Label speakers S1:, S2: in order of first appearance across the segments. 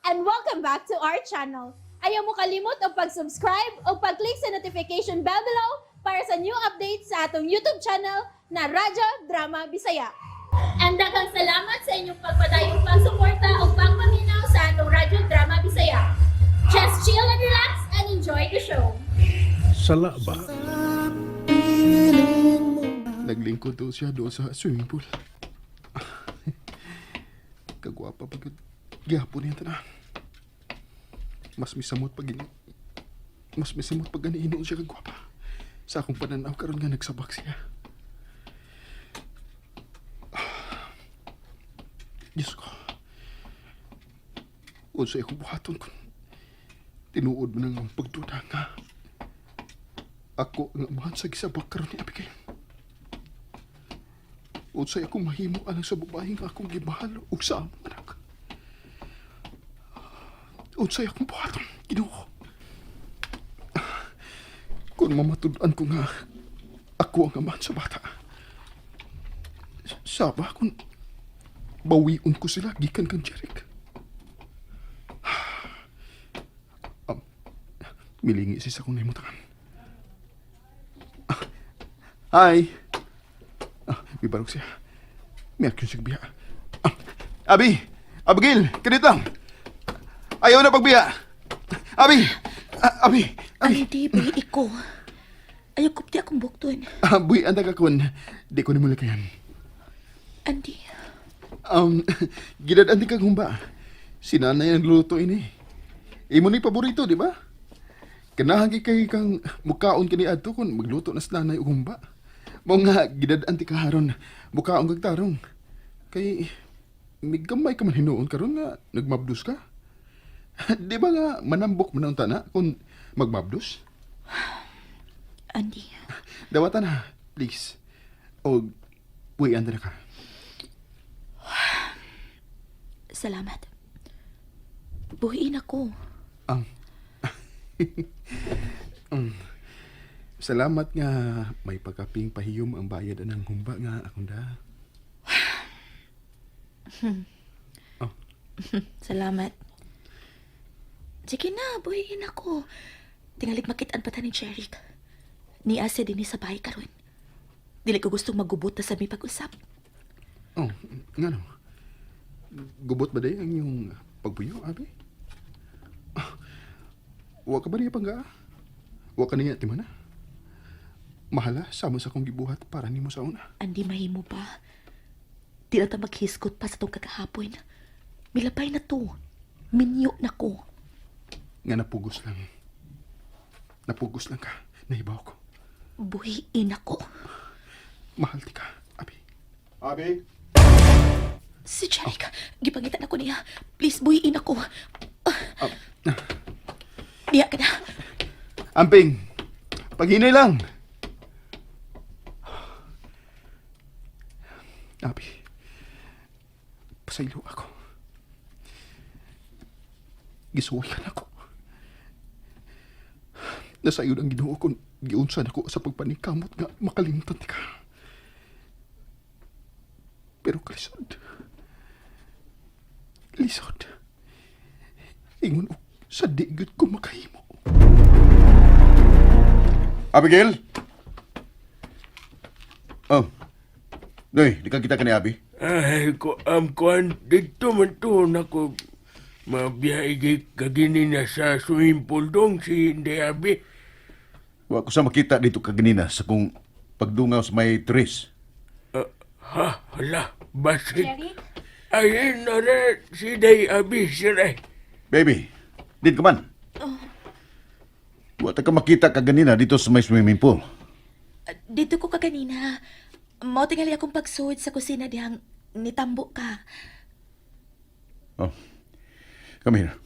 S1: And welcome back to our channel. Ayaw mo kalimot og pag-subscribe o pag-click sa notification bell below para sa new updates sa atong YouTube channel na Radyo Drama Bisaya. And daghang salamat sa inyong pagpadayong pagsuporta o pagpaminaw sa atong Radyo Drama Bisaya. Just chill and relax and enjoy the show.
S2: Sala ba?
S3: Naglingkod daw siya doon sa swimming pool. Kagwapa pag gihapon niya tanan. Mas misamot pag ganiinoon siya kagwapa. Sa akong pananaw karon nga nagsabak siya. Diyos ko. Unsay akong buhaton kung tinuod mo nang ang pagduda nga ako ang amahan sa gisabak karon ni Abigail? Unsay akong mahimo alang sa babae nga akong gimahal ug sa among anak? Unsay akong buhaton, Ginoo? Kung mamatud-an ko nga ako ang amahan sa bata, saba kung bawion ko sila gikan kang Jeric. Milingi si sa akong nahimutangan. Hi! Mibarog siya. May aksyon siya biya. Abi! Abigail! Kanit lang! Ayaw na pagbiya! Abi! Abi! Abi!
S4: Andy, buhi ko. Ayaw kupti akong bukton.
S3: Buhi ang ka kun. Di ko nimo lakayan.
S4: Andy,
S3: Gidad-an di kag humba. Si nanay ang luto ini. Imo ni paborito, di ba? Kanahan kay kang mukaon kini adto kun magluto na si nanay og humba. Mao nga gidad-an ti kaharon mukaon kag tarong. Kay migamay ka man hinuon karon nga nagmabdos ka. Di ba nga manambok man ang tana kung magmabdos?
S4: Andy,
S3: Dawatan na, please. O buhian na ka.
S4: Salamat. Buhiin ako.
S3: Salamat nga may pagkaping pahiyom ang bayad anang humba nga akong da. Oh,
S4: Salamat. Sige na, buhiin ako. Tingalig makitaan pa ta ni Jeric. Nia siya din sa bahay karon. Dili ko gustong magubot na sa mi pag-usap.
S3: Oh, nga no. Gubot ba day ang iyong pagpuyo, abi? Wa ka ba niya pangga? Wa ka niya timana? Mahala, sama sa akong gibuhat para nimo sa una.
S4: Andi, mahimo ba? Di na ta maghisgot pa sa tong kagahapon. Milabay na to. Minyo na ko.
S3: Nga napugos lang. Napugos lang ka. Nahibaw ko.
S4: Buhiin ako.
S3: Mahal ti ka, abi.
S2: Abi?
S4: Si Jeric, gipangitan ako niya. Please, buhiin ako.
S3: Ah,
S4: Diya ka na.
S3: Amping, paghinay lang. Abi, pasaylo ako. Gisuway ka na ako. Nasayon ang Ginoo kung giunsa nako sa pagpanikamot nga makalimtan ti ka. Pero kalisod. Lisod. Ingon og sa di gyud ko makahimo.
S2: Abigail? Oh. Noy, di ka kita kani Abi?
S5: Ay, ko, kuan, dito man to, nako, mabiyahe kay kagini na sa swimming pool dong si Inday Abi.
S2: Wa ko sa makita dito kaganina sa kong pagdungaw sa may tres.
S5: Ha, hala, basit.
S4: Jeric?
S5: Ay, nara, si Day Abi, sir ay.
S2: Baby, din ka man. Wa ta ka makita kaganina dito sa may swimming pool.
S4: Dito ko kaganina. Mao tingali akong pagsud sa kusina dihang nitambo ka.
S2: Oh. Come here.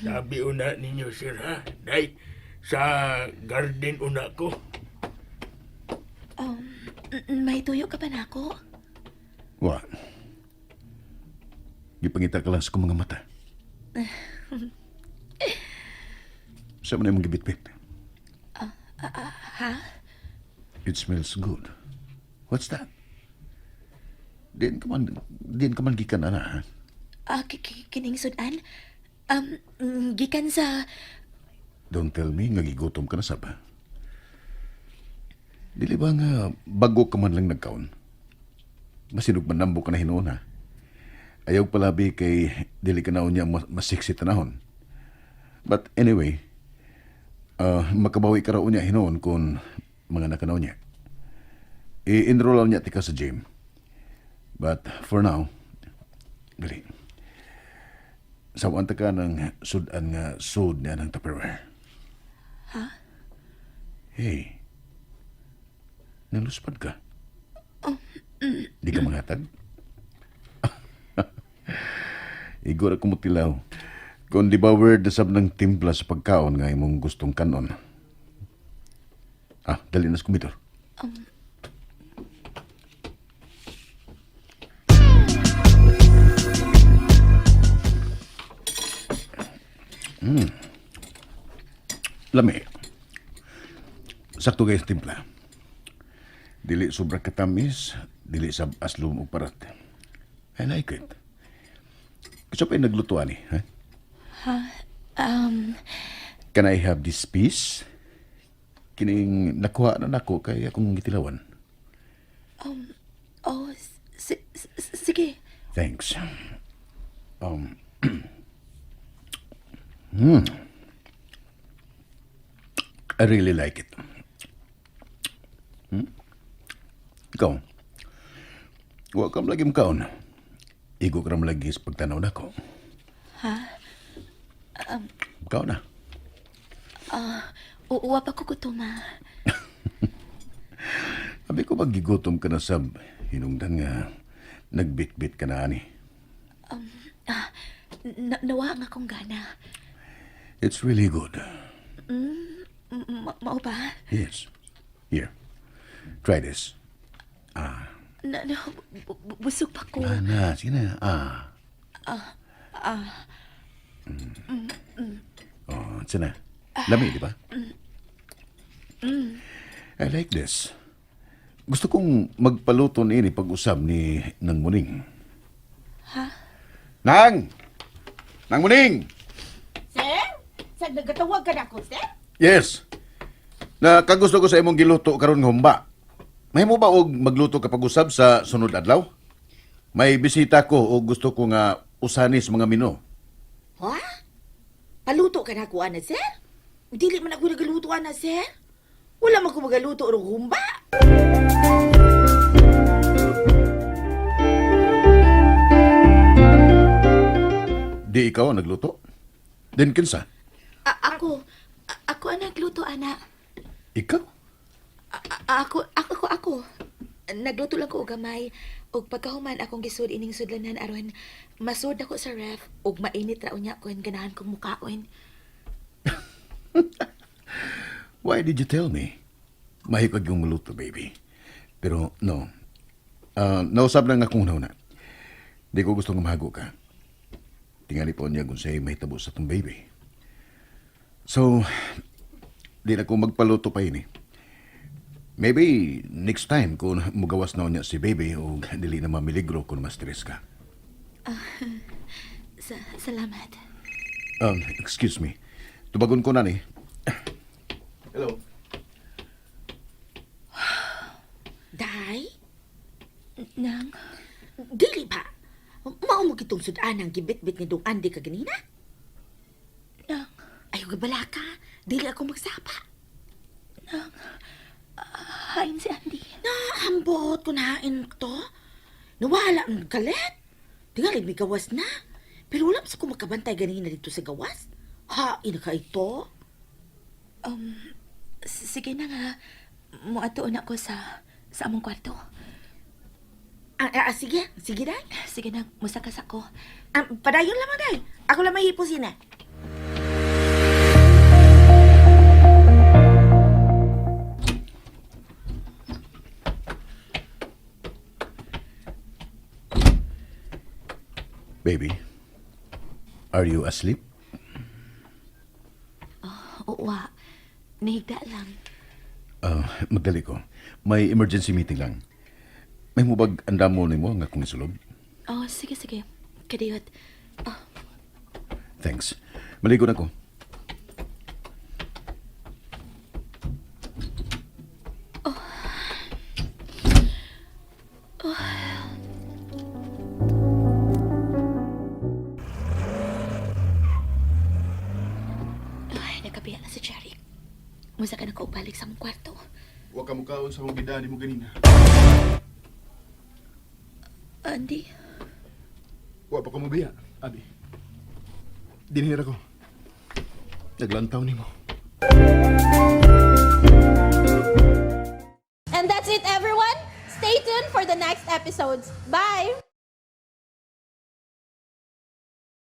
S5: Sabi una ninyo, sir, ha? Day, sa garden una ko.
S4: May tuyo ka pa nako?
S2: Wa. Gipangita ka lang sa kong mga mata. Sa man imong gibitbit?
S4: Ha?
S2: It smells good. What's that? Diin ka man gikan ana, ha?
S4: Ah, kining sudan? Gikan sa.
S2: Don't tell me nga gigutom ka na sab. Dili ba nga bago ka man lang nagkaon? Masinog man nambo ka na hinuon, ha? Ayaw palabi kay dili ka na unya masiksi tanahon. But anyway, makabawi ka raw unya hinuon kung mga nakanaw niya. I-enroll niya tika sa gym. But for now, dali. Sawan ta ka ng sudan nga sud niya ng Tupperware.
S4: Ha?
S2: Hey, naluspad ka. Di ka manghatag? Igor ako mutilaw. Kung di ba weird na sab ng timpla sa pagkaon nga imong gustong kanon. Ah, dali na sa komidor. Lami. Sakto guys timpla. Dili sobra katamis, dili sab aslum og parat. I like it. Gusto pa yung nagluto ani, ha? Can I have this piece? Kining nakuha na nako kay akong gitilawan.
S4: Oh, sige.
S2: Thanks. I really like it. Ikaw, wa ka lagi makaon. Igo ka ram lagi sa pagtanaw nako.
S4: Ha?
S2: Makaon na.
S4: Oo, wa pa ko gutoma.
S2: Sabi ko ba gigutom ka na sab hinungdan nga nagbitbit ka na ani.
S4: Ah, nawa ang akong gana.
S2: It's really good.
S4: Mao ba?
S2: Yes. Here. Try this.
S4: Na, no, busog pa ko.
S2: Ah, na, sige na. Ah. Ah. Oh, sige na. Lami, di ba? I like this. Gusto kong magpaluto niini pag-usab ni Nang Muning.
S4: Ha?
S2: Nang! Nang Muning!
S6: Sir? Sa nagatawag ka na ako, sir?
S2: Yes. Nakagusto ko sa imong giluto karon nga humba. Mahimo ba og magluto ka pag-usab sa sunod adlaw? May bisita ko o gusto ko nga usani sa mga mino.
S6: Ha? Paluto ka na ako, ana, sir? Dili man ako nagaluto, ana, sir. Wala man ko magaluto og humba.
S2: Di ikaw ang nagluto? Din kinsa?
S4: Ako, ako ang nagluto, ana.
S2: Ikaw?
S4: Ako. Nagluto lang ko og gamay. Ug pagkahuman akong gisud ining sudlanan aron masud ako sa ref ug mainit ra unya kon ganahan kong mukaon.
S2: Why did you tell me? Mahikag yung maluto, baby. Pero no. Ah, nausap lang akong una. Di ko gusto nga mahago ka. Tingali po niya kung sa'yo mahitabo sa tong baby. So, di na ko magpaluto pa ini. Maybe next time kung mugawas na niya si baby o dili na mamiligro kung ma-stress ka.
S4: Salamat.
S2: Excuse me. Tubagon ko na ni. Hello.
S6: Day,
S4: Nang,
S6: dili ba? Mao mo kitong sudan ang gibitbit ni Dong Andy kaganina?
S4: nang,
S6: Ayaw gabala ka. Dili ako magsapa.
S4: nang. Hain si Andy.
S6: Naambot ko nahain to. Nawala ang galit. Tingali may gawas na. Pero wala sa ko makabantay ganina dito sa gawas. Hain ka ito.
S4: Sige na nga. Muadto na ko sa among kwarto.
S6: Ah, ah, sige, sige day.
S4: Sige na, musaka sa ko.
S6: Ah, padayon lamang day. Ako lang mahipusin eh.
S2: Baby, are you asleep?
S4: Oo, wa. Nahigda lang.
S2: Ah, magdali ko. May emergency meeting lang. May mubag andamo nimo nga akong isulob.
S4: Oh, sige, sige. Kadiyot. Oh,
S2: Thanks. Maligo na ko.
S4: Ay, nagkabiya na si Jerry. Musa ka na ko balik sa mong kwarto.
S3: Wa ka mukaon sa akong gidani mo ganina.
S4: Andy,
S3: Wa pa ko mobiya, abi. Dinhira ko. Naglantaw nimo.
S1: And that's it, everyone. Stay tuned for the next episodes. Bye!